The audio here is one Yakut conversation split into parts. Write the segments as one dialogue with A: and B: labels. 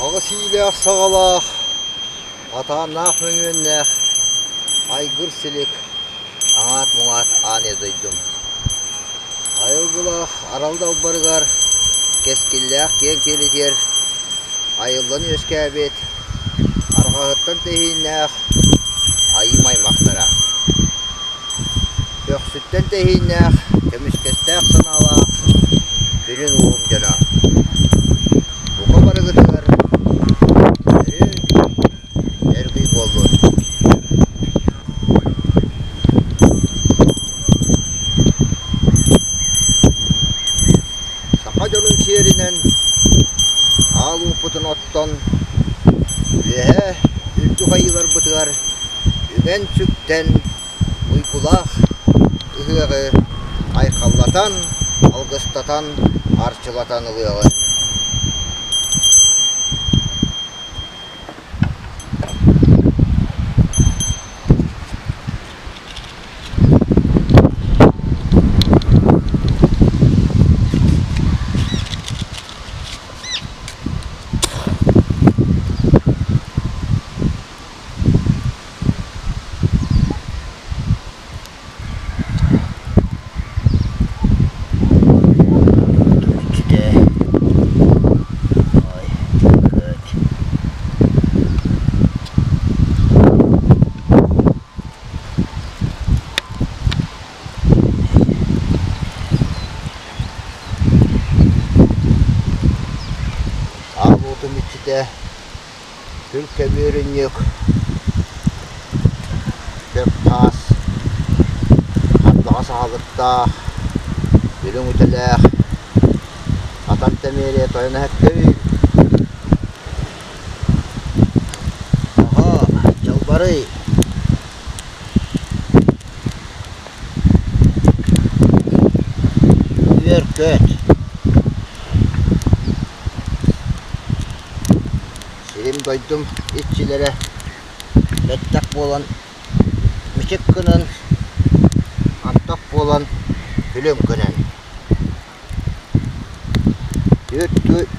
A: Аҕыс иилээх-саҕалаах, атааннаах мөҥүөннээх айгыр-силик аҥаат-муҥаат аан ийэ дойдум. Айылгылаах арал далбарыгар кэскиллээх киэҥ киэлитигэр айыллан үөскээбит арҕаһыттан тэһииннээх айыым аймахтара. Көхсүттэн тэһииннээх, көмүскэстээх санаалаах күнүн уум дьоно. Бука барыгытыгар өрүү өргүй буоллун. Саха дьонун сиэринэн аал уоппутун оттон үөһээ үрдүк айыыларбытыгар үҥэн-сүктэн уйгулаах ыһыаҕы айхаллатан, алгыстатан, арчылатан ылыаҕын. Аал уотум иччитэ Күл көбүөрүнньүк, көп таас, хардаҕас аһылыктаах, үрүҥ үтэлээх, хатан тэмиэрийэ тойон эһэккэй. Аһа, дьалбарый. Үөр-көт. Сирим-дойдум иччилэрэ бэттэх буолан мичик гынан, антах буолан күлүм гынан.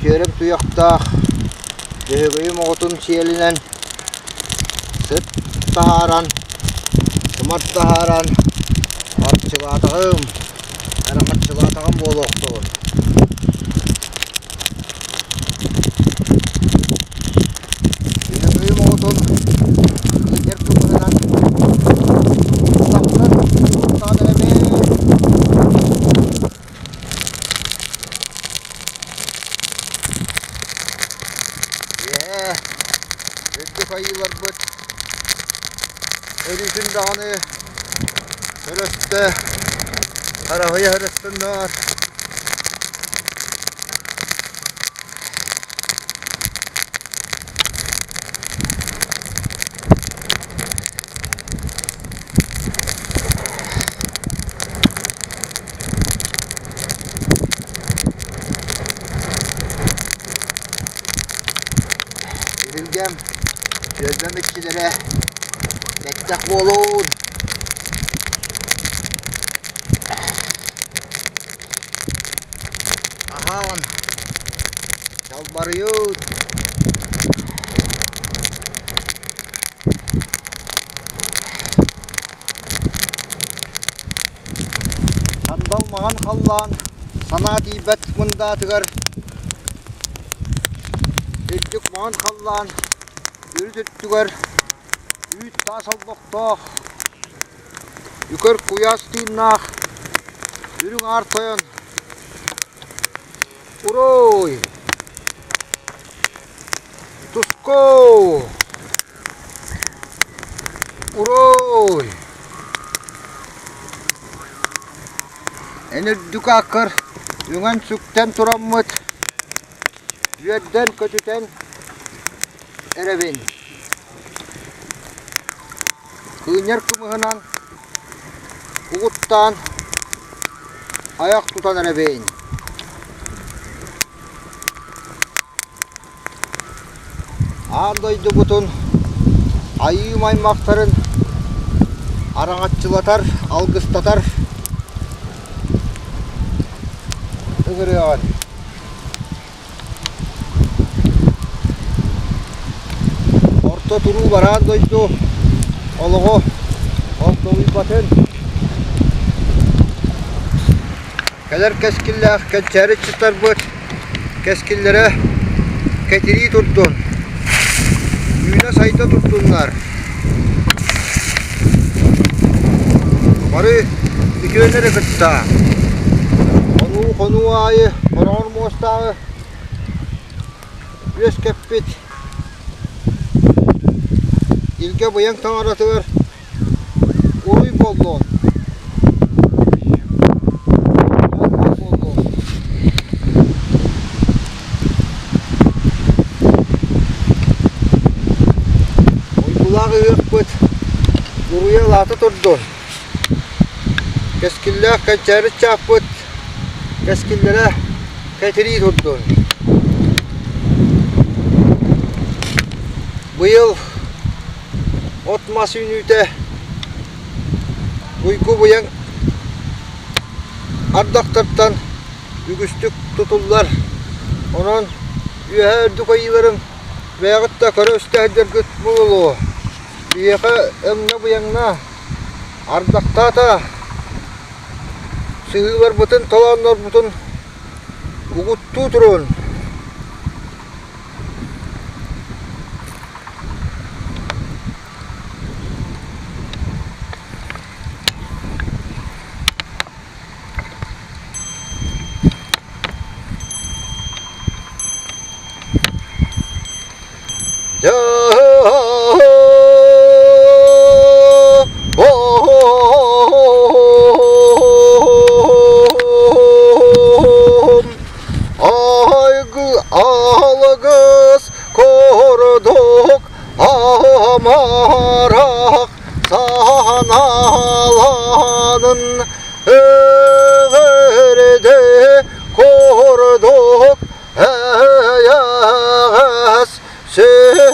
A: Түөрэм туйахтаах Дьөһөгөйүм оҕотун сиэлинэн сыт таһааран, сымар таһааран арчылаатаҕым. Атаҕым буолуохтун. Үһүҥүйүм оҕотун кыынньар кыбыһынан тахсан куттаан эрэбин. Үөһээ үрдүк айыыларбыт өрүүтүн даҕаны Өрөстө, хараһыйа өрөстөннөр. Түһүлгэм, түөлбэм иччилэрэ бэттэх буолуун! Аһаан, чалбарыйыт! Сандал маҥан халлаан санаа тиийбэт мындаатыгар үрдүк маҥан халлаан үрүт өттүгэр үүт таас олбохтоох, үкэр куйаас тыыннаах үрүҥ аар тойон Уруй! Туску! Уруй! Эн үрдүк ааккар үҥэн-сүктэн тураммыт, үөрдэн-көтүтэн эрэбин. Кыынньар кымыһынан угуттаан айах тутан эрэбин. Аан дойдубутун айыым аймахтарын араҥаччылатар, алгыстатар ыҥырыаҕын. Орто туруу бараан дойду олоҕо огдолуйбатын, кэлэр кэскиллээх кэнчээри ыччаттарбыт кэскиллэрэ кэтирии турдун, үүнэ-сайда турдуннар. Бары үтүөнү эрэ кытта хонуу-хонуу аайы хороҕор муостааҕы үөскэппит илгэ быйаҥ таҥаратыгар уруй буоллун! Уйгулаах ыһыахпыт уруйа улаата турдун! Кэскиллээх кэнчээри чааппыт кэскиллэрэ кэтирии турдун! Быйыл от-мас үүнүүтэ уйгу-быйаҥ ардахтартан үгүстүк тутуллар. Онон үөһээ үрдүк айыыларым бэйэҕит да көрө-истэ сылдьаргыт буолуо. Биһиэхэ өҥнө-быйаҥна, ардахтаата, сыһыыларбытын, толооннорбутун угуттуу турун. Алгыс курдук амарах саналанын Эҕэрдэ курдук эйэҕэс сүрэхтэнин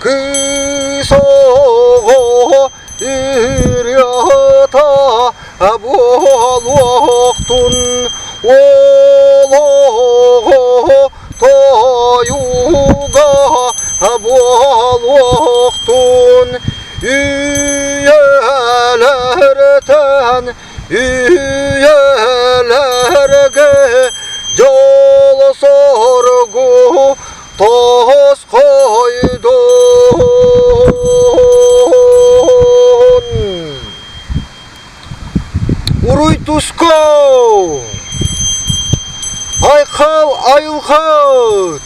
A: кыыс оҕо ырыата буолуохтун уол оҕо тойуга буолуохтун үйэлэр. Үйэлэргэ дьол-соргу тосхойдун. Уруй туску! Айхал айылхат!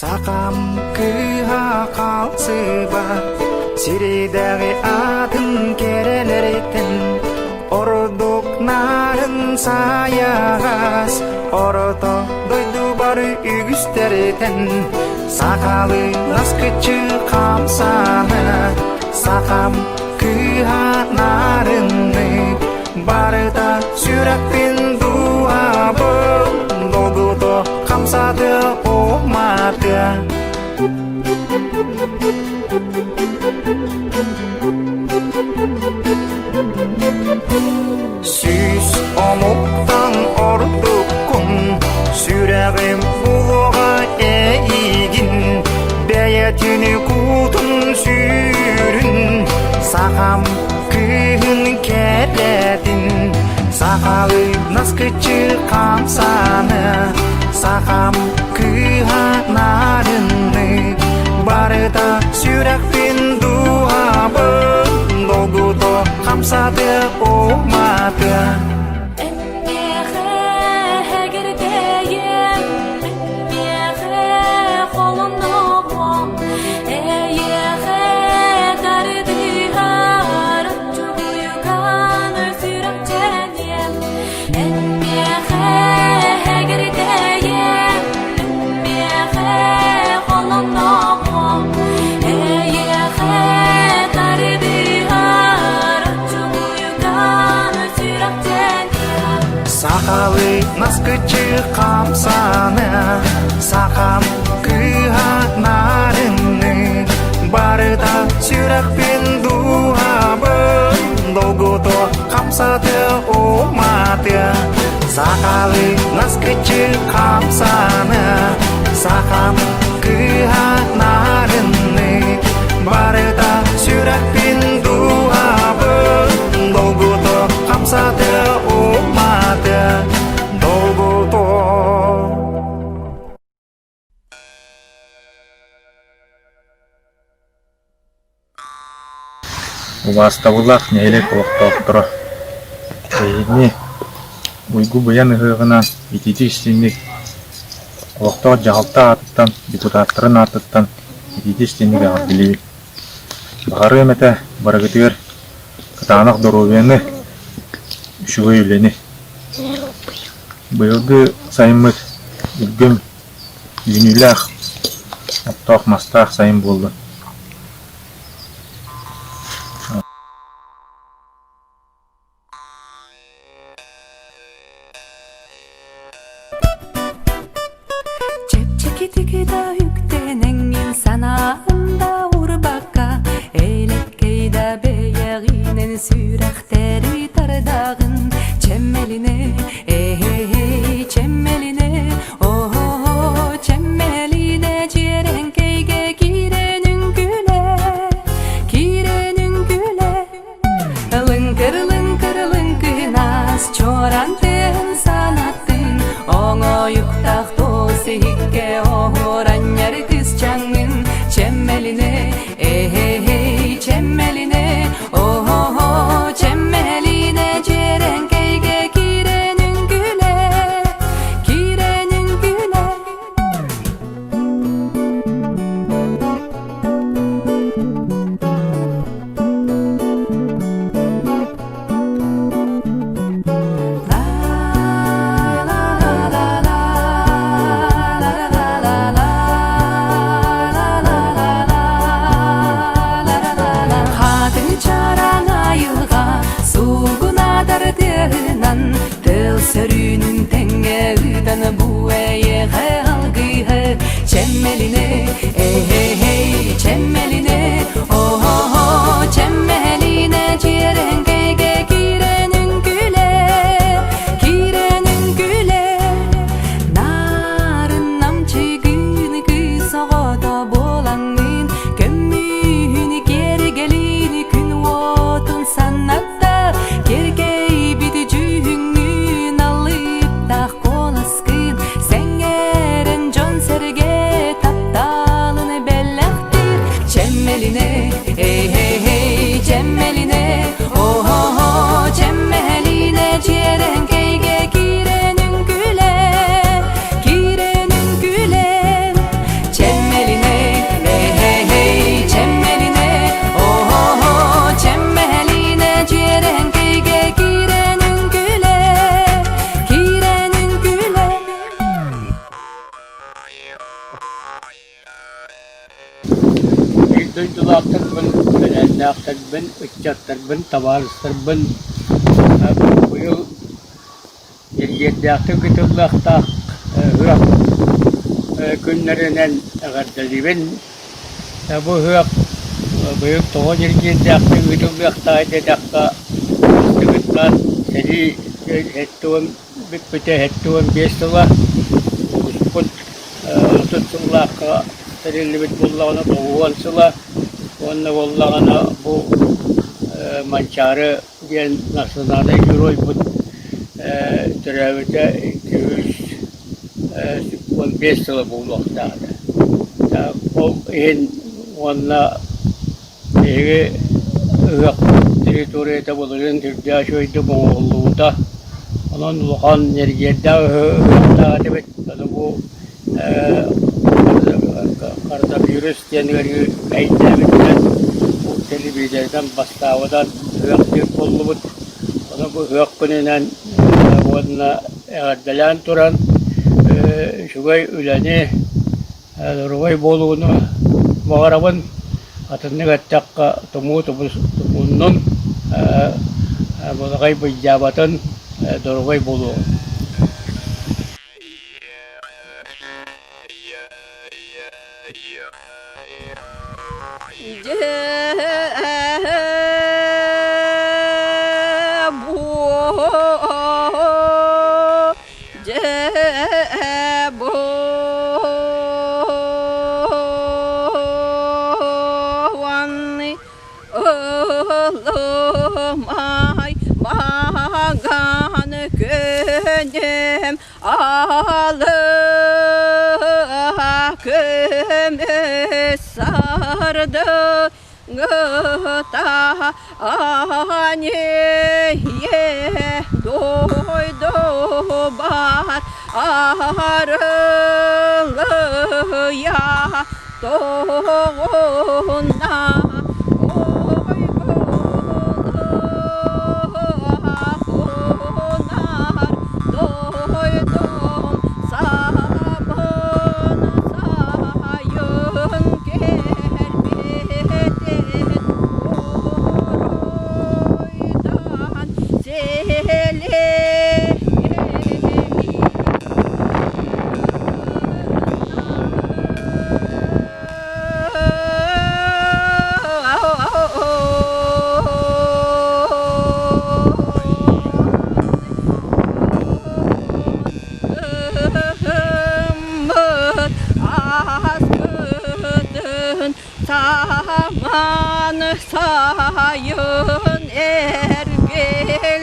B: Сахам кыыһа хаалсыба, сирдээҕи атын кэрэлэриттэн ордук нарын сайаҕас, орто дойду бары үгүстэриттэн сахалыы наскыччы хамсана, сахам кыыһа нарыннык барыта сүрэхпин дууһабын долгуто хамсатыа уматыа. Сүүс омуктан ордуккун, сүрэҕим булуоҕа эйигин, бэйэтин куутун сүүрүн, сахам кыыһын кэрэтин, сахалыы наскыччы хамсаны, сахам кыыһа нарынны, барыта сүрэхпин дууһабын долгуто хамсатыа уматыа.
C: Эммиэхэ эгэрдэйэм, эммиэхэ холонобуом, эйиэхэ тардыһар чугуйукан сүрэхчэниэм. Эммиэхэ эгэрдэйэм, эммиэхэ холонобуом, эйиэхэ тардыһар чугуйукан сүрэхчэниэм.
B: Сахалыы наскыччы хамсаны, сахам кыыһа нарынны, барыта сүрэхпин дууһабын долгуто хамсатыа уматыа. Сахалыы наскыччы хамсаны, сахам кыыһа нарынны, барыта сүрэхпин дууһабын долгуто хамсатыа уматыа долгуто.
D: Убаастабыллаах нэһилиэк олохтоохторо, эһигини уйгу-быйаҥ ыһыаҕынан итиитик-истиҥник олохтоох дьаһалта аатыттан, депутаттарын аатыттан итиитик-истиҥник эҕэрдэлиибин. Баҕарыам этэ барыгытыгар кытаанах доруобуйаны, үчүгэй үлэни. Быйылгы сайыммыт үргүм үүнүүлээх, оттоох-мастаах сайын буоллун.
C: Чэпчэкитик да үктэнэҥҥин санаан да урбакка, Элэккэй да бэйэҕинэн сүрэхтэри тардаҕын. Чэмэлинэ, эһэй, чэмэлинэ, оһо, чэмэлинэ дьиэрэҥкэйгэ киирэн үҥкүүлэ, киирэн үҥкүүлэ. Лыҥкыр-лыҥкыр лыҥкынас, чуоран тыаһын санаттын, Оҥоойуктаах туос иһиккэ оһуоранньар кысчаҥҥын Чэмэлинэ, эһэй, чэмэлинэ, оһо чэмэлинэ дьиэрэҥкэйгэ киирэн үҥкүүлэ, киирэн үҥкүүлэ. Хатыҥ чараҥ айылҕа суугунадар тыаһынан тыл сөрүүнүн тэҥҥэ ыытан бу эйиэхэ алгыһы чэмэлинэ эй чэмэлинэ О-о-о, чэмэлинэ дьиэрэҥкэйгэ киирэн үҥкүүлэ, киирэн үҥкүүлэ. Нарын намчы
E: дойдулаахтарбын, бэлээннээхтэрбин, ыччаттарбын, табаарыстарбын быйыл Дьиҥнээхтик ыытыллыахтаах ыһыах күннэринэн эҕэрдэлиибин. Бу ыһыах быйыл тоҕо дьиҥнээхтик ыытыллыахтааҕый диэтэххэ, бастакыттан сэрии бүппүтэ 75 сыла, улууспут 30 сыллаахха тэриллибит буоллаҕына 90 сыла уонна буоллаҕына бу Манчаары диэн национальнай геройбут төрөөбүтэ 215 сыла буолуохтаах этэ. Ол иһин уонна биһиги ыһыахпыт территорията былырыын сүрдээх үчүгэйдик оҥоһуллубута. Онон улахан ньиргиэрдээх ыһыахтаах этибит. Аны бу коронавирус диэн ыарыы эйдээбитинэн бу телевизорынан бастаабытан ыһыах диир буоллубут. Ону бу ыһыах күнүнэн уонна эҕэрдэлээн туран үчүгэй үлэни, доруобай буолууну баҕарабын. Атыннык эттэххэ, тумуу тумуннун, балаҕай быйдьаабатын, доруобай буолуоҕун.
F: Ылымай маҥан күнүм Алы көмүс сардыҥыта Аньые дойдубар арылыйа тоҕунна Дойдум сабын сайын кэлбитин уруйдан сэлиэһин Саман сайын эргиллэн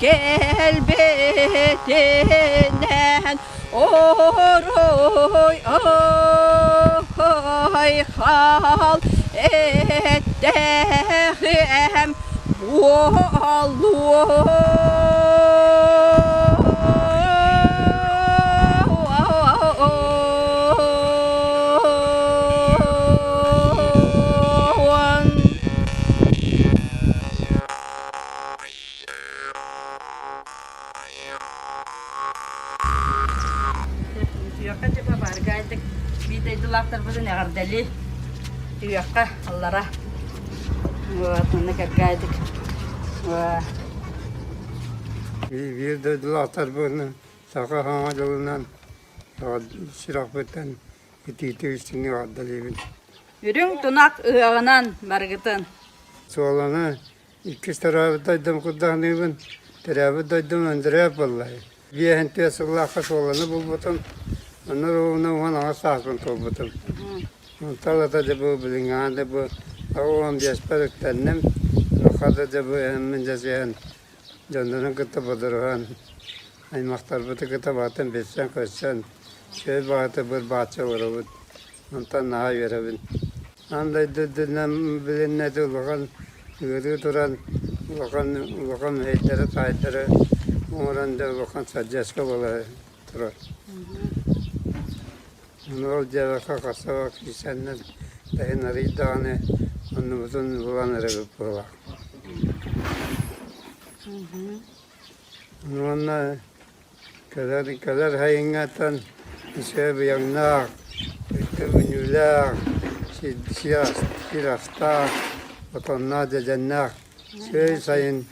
F: кэлбитинэн Оруй ой хал эттэҕим буолуо.
G: Үтүөххэ дьыба бааргаайдык биир дойдулаахтарбытын эҕэрдэлии үтүөххэ аллара вот манна кэргээдик
H: Биир дойдулаахтарбытын саха саҥа дьылынан сүрэхпиттэн итиитик истиҥник эҕэрдэлиибин.
G: Үрүҥ тунах ыһыаҕынан барыгытын.
H: Суоланы Иккис төрөөбүт дойдум курдаһыныыбын, төрөөбүт дойдум Өндөрөөп буоллай. Биэһин түөрт сыллаахха суоланы булбутум, онно уонна 18 сааспын туолбутум. Онтон ылата дьэ бу билиҥҥэҕэ да бу 85-пэр үктэнним, туохха да дьэ бу эһэммин дьэсиһэн, дьоннорун кытта бодоруһан, аймахтарбытын кытта барытын билсэн-көрсөн, үчүгэй баҕайытык быр-бааччы олоробут. Онтон наһаа үөрэбин. Аан дойду үрдүнэн билиннэ улахан ыарыы туран, улахан улахан мэһэйдэри-таайдары оҥорон да улахан садьыаска буола турар. Ону ол дьиэбэккэ хасаба киирсэннэр тэһин арый даҕаны оннубутун булан эрэбит буолар. Уонна Кэлэр кэлэр сайыҥҥаттан үчүгэй быйаҥнаах, үтүө үүнүүлээх, Сир астаах, отонноох, дьэдьэннээх, сыый сайын,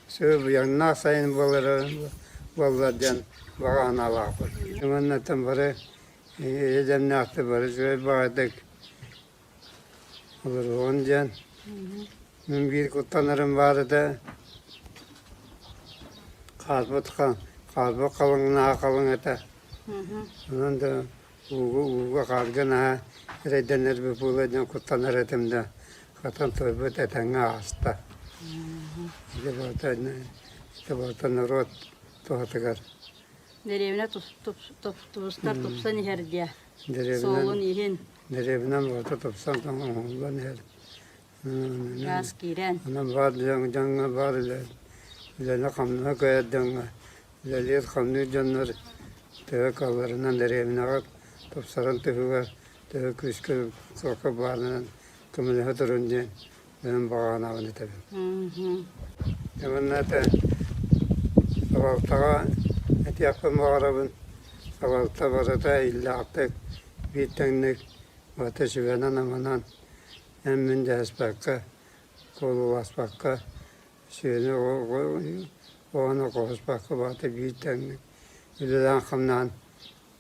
H: сыый быйаҥнаах сайын буоллар диэн баҕа санаалаахпын. Уонна бары эйэ-дэмнээхтик бары үчүгэй баҕайытык олоруоҕун диэн. Мин биир куттанарым баар этэ, хаарбыт хаарбыт халыҥ наһаа халыҥ этэ. Онон да ууга ууга хаарга наһаа эрэйдэнэрбит буолуо диэн куттанар этим да, хатан тойбут этэҥҥэ ааста. Ити барыта ити барыта норуот туһатыгар.
G: Дэриэбинэ тубустар тупсан иһэр диэ. Суолун иһин.
H: Дэриэбинэм барыта тупсан оҥоһуллан иһэр.
G: Гаас киирэн.
H: Онон баар дьоҥҥо баар үлэни-хамнаһы кыайар дьоҥҥо үлэлиир-хамныыр дьоннор төһө кыалларынан дэриэбинэҕэ тупсаран туһугар төһө күүскэ суохха баарынан көмөлөһө турун диэн бэйэм баҕа санаабын этэбин. Уонна этэ салалтаҕа этиэхпин баҕарабын, салалта барыта иллээхтик, биир тэҥник барыта сүбэнэн-аманан эн-мин дэһиспэккэ, куолуласпакка, сүөнү оҕону хоһуспакка барыта биир тэҥник үлэлээн-хамнаан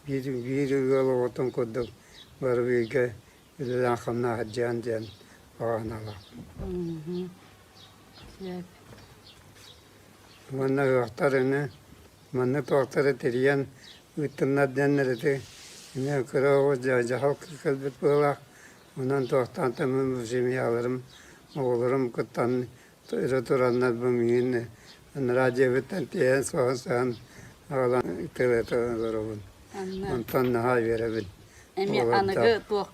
H: биир биир ыал оҕотун курдук бары бииргэ үлэлээн-хамнаан сылдьыан диэн баҕа санаалаахпын. Уонна ыһыахтар ини маннык туохтары тэрийэн ыыттыннар диэннэр ити эмиэ кыра оҕо дьаһал кэлбит быһыылаах. Онон туохтаан да мин семьяларым, оҕолорум кыттан өрө тураннар бу миигин анараа дьиэбиттэн тиэйэн соһон-соһон аҕалан тылы олоробун. Онтон наһаа үөрэбин.
G: Эмиэ аныгы туох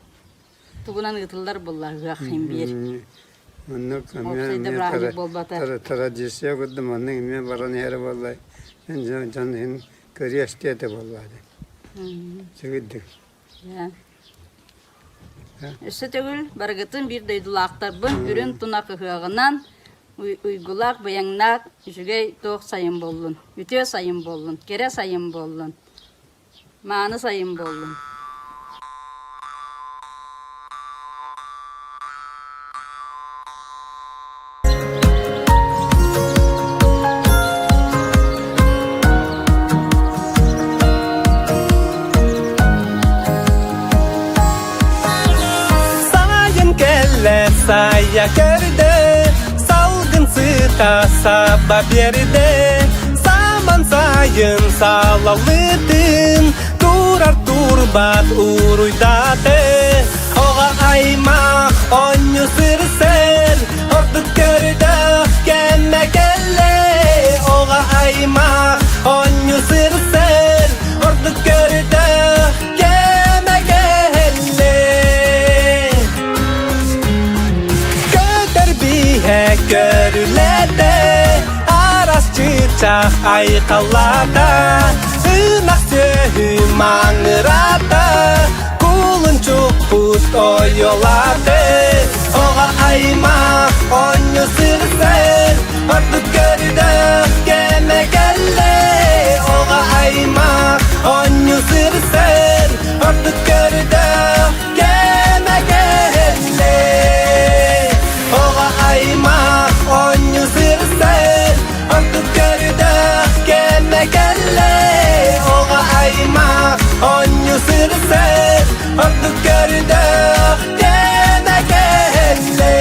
G: тугунан ыытыллар буолла ыһыах иһин биир.
H: Оннук эмиэ эмиэ традиция курдук маннык эмиэ баран иһэрэ буолла. Дьон иһин көрүө-истиэ этэ буолла дии. Үчүгэйдик.
G: Өссө төгүл барыгытын биир дойдулаахтарбын үрүн тунах ыһыаҕынан уйгулаах, быйаҥнаах үчүгэй туох сайын буоллун, үтүө сайын буоллун, кэрэ сайын буоллун, мааны сайын буоллун.
B: Сайын кэллэ, сайа көрдө, салгын сыта саба биэрдэ. Саман сайын салалытын, турар турбат уруйдаты. Оҕо аймах онньу сырсыр, ордук көрдөх кэмэ кэллэ. Оҕо аймах онньу сырсыр, ордук көрдөх кэмэ кэллэ. Көтөр биһэ көрүлэтэ, арас чыычаах айхаллата, ынах сүөһү маҥырата, Кулун чуппут ойолааты, оҕо аймах онньу сырсыр, ордук көрдөх кэмэ кэллэ. Оҕо аймах онньу сырсыр, ордук көрдөх кэмэ кэллэ. Оҕо аймах онньу сырсыр, ордук көрдөх кэмэ кэллэ. Оҕо аймах онньу сырсыр, ордук көрдөх кэмэ кэллэ.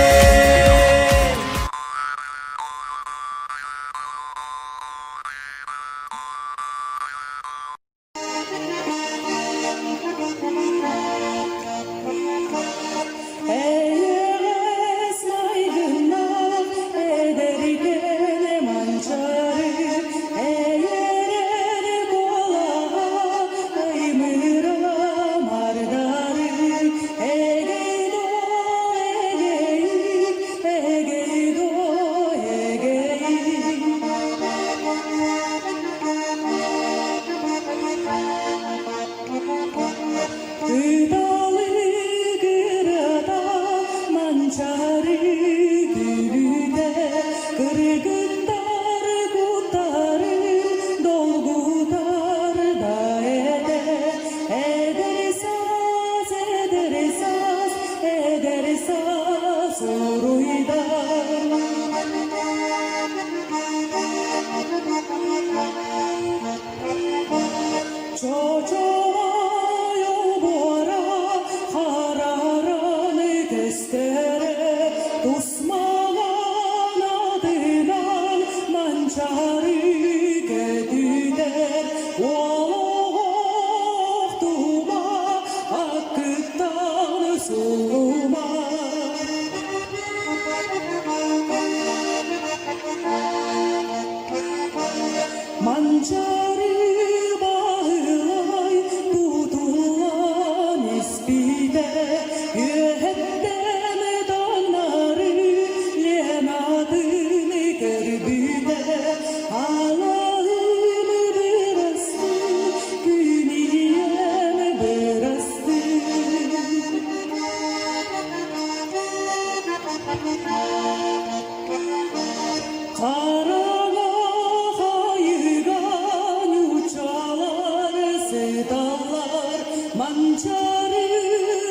B: Манчаары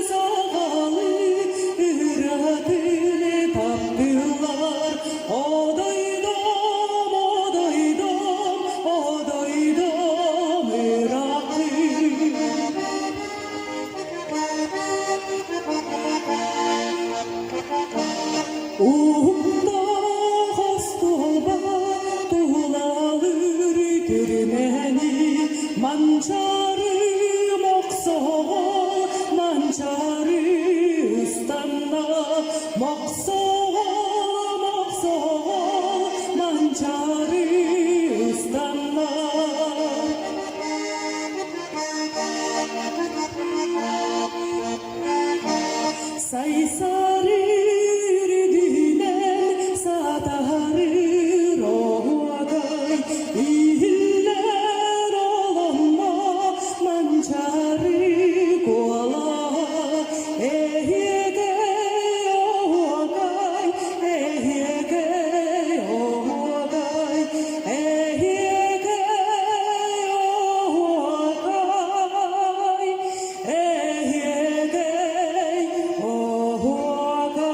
B: саҕалыы ырыатын таптыыллар. Одойдом, одойдом, одойдом ыраахтыы. Уһуктаах остуолба тулалыыр түрмэни Манчаары мохсоҕол, манчаары ыстанна. Мохсоҕол, мохсоҕол, манчаары ыстанна. Сайсары үрдүнэн сатарыр оһуокай, иһиллэр олонно манчаары куолаһа. Эһиэгэй оһуокай, эһиэгэй оһуокай, эһиэгэй оһуокай. Эһиэгэй оһуокай.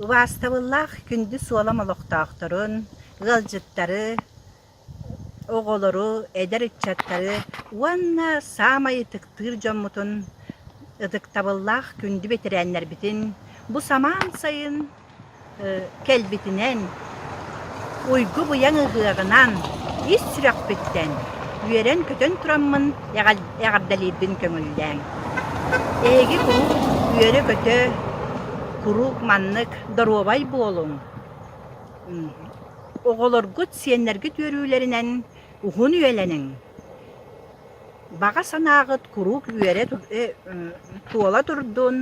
I: Убаастабыллаах күндү суолам олохтоохторун, ыалдьыттары, оҕолору, эдэр ыччаттары уонна саамай ытыктыыр дьоммутун, ытыктабыллаах күндү бэтэрээннэрбитин бу самаан сайын кэлбитинэн, уйгу-быйаҥ ыһыаҕынан ис сүрэхпиттэн үөрэн-көтөн тураммын эҕэрдэлиирбин көҥүллээҥ. Эһиги куруук үөрэ-көтө, куруук маннык доруобай буолуҥ, Оҕолоргут, сиэннэргит үөрүүлэринэн уһун үйэлэниҥ, баҕа санааҕыт куруук үөрэ туола турдун,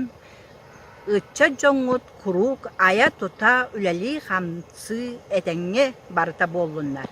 I: ыччат дьоҥҥут куруук айа-тута, үлэлии-хамсыы этэҥҥэ барыта буоллуннар.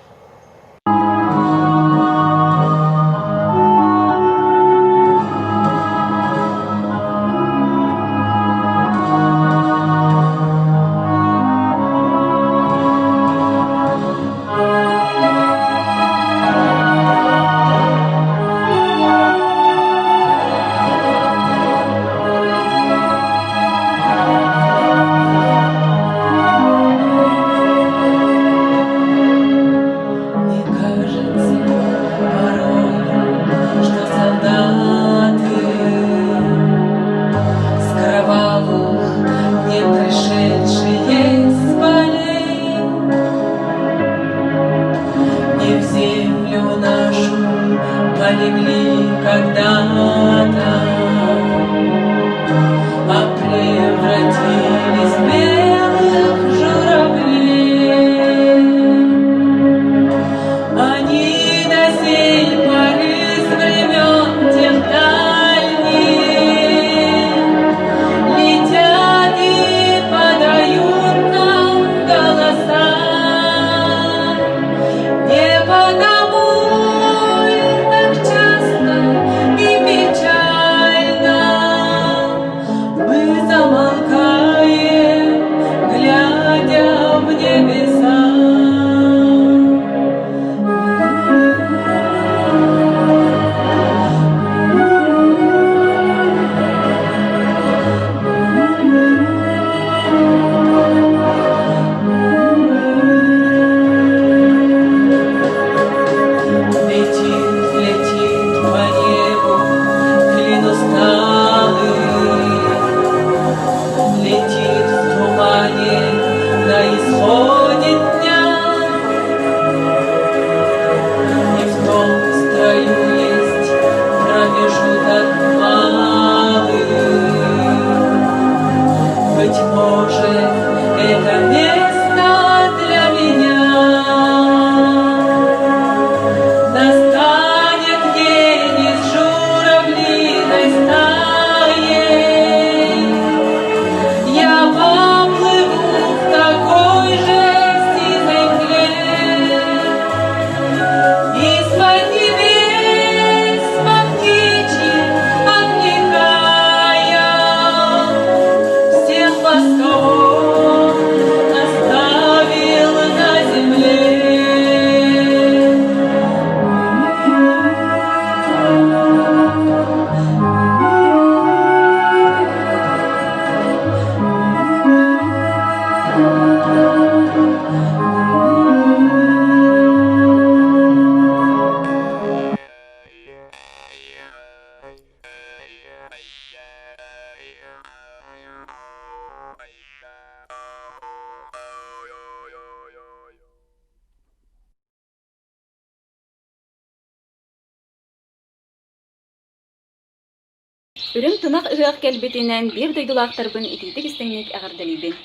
J: Үрүҥ тунах ыһыах кэлбитинэн биир дойдулаахтарбын итиитик-истиҥник эҕэрдэлиибин.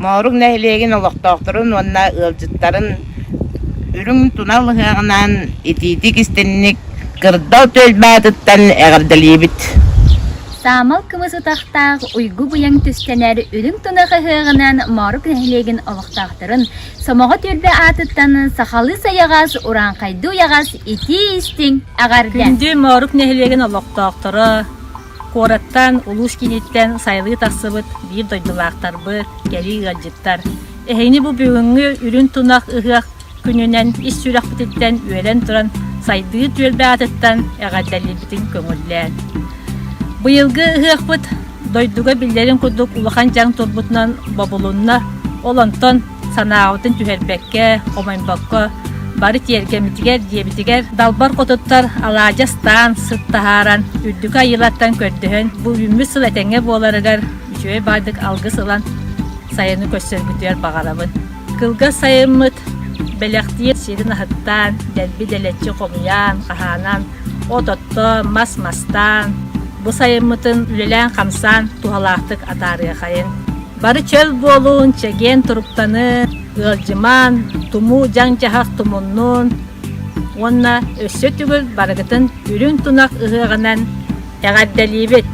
K: Моорук нэһилиэгин олохтоохторун уонна ыалдьыттарын үрүҥ тунал ыһыаҕынан итиитик-истинник Кырдал түөлбэ аатыттан эҕэрдэлиибит!
J: Саамал кымыс утахтаах уйгу-быйаҥ түстэнэр үрүҥ тунах ыһыаҕынан Моорук нэһилиэгин олохтоохторун Сомоҕо түөлбэ аатыттан сахалыы сайаҕас, урааҥхайдыы уйаҕас итии-истиҥ эҕэрдэ!
L: Күндү Моорук нэһилиэгин олохтоохторо, куораттан, улуус кииниттэн сайылыы тахсыбыт биир дойдулаахтарбыт, кэлии ыалдьыттар. Эһигини бу бүгүҥҥү үрүҥ тунах ыһыах күнүнэн ис сүрэхпититтэн үөрэн туран сайдыы түөлбэ аатыттан эҕэрдэлиирбитин көҥүллээн. Быйылгы ыһыахпыт дойдуга биллэрин курдук улахан дьаҥ турбутунан бобулунна. Ол онтон санааҕытын түһэрбэккэ, хомойбокко бары тиэргэммитигэр, дьиэбитигэр далбар хотуттар алаадьы астаан, сыт таһааран, үрдүкү айыылартан көрдөһөн, бу үүммүт сыл этэҥҥэ буоларыгар үчүгэй баайдык алгыс ылан сайыны көрсөргүтүгэр баҕарабын. Кылгас сайыммыт бэлэхтиир сирин аһыттаан, дэлби дэлэччи хомуйан, хаһаанан, от оттоон, мас мастаан, бу сайыммытын үлэлээн-хамсаан туһалаахтык атаарыахайын. Бары чөл буолуун, чэгиэн туруктанын, ыалдьымаан, тумуу дьаҥ-дьаһах тумуннун уонна өссө төгүл барыгытын үрүҥ тунах ыһыаҕынан эҕэрдэлиибит!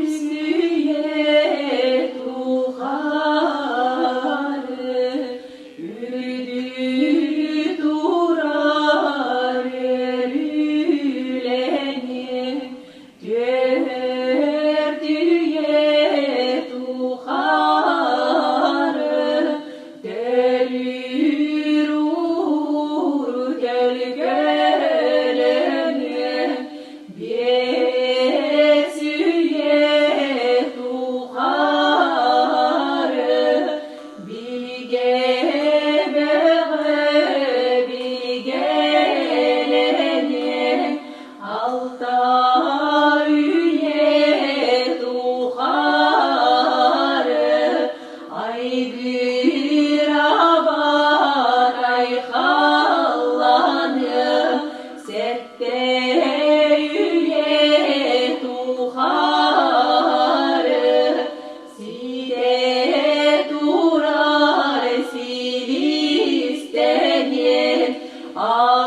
C: Үс үйэ тухары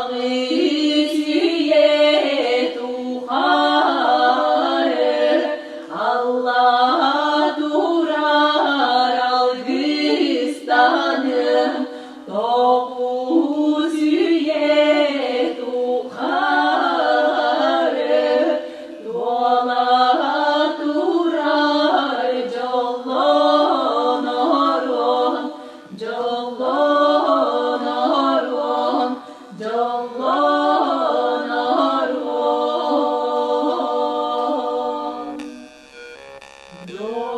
C: Аҕыс үйэ тухары Алла турар алгыстаным, Тоҕус үйэ тухары Туола турар дьоллонорун, Дьоллонорун, дьоллонорун. Дьол.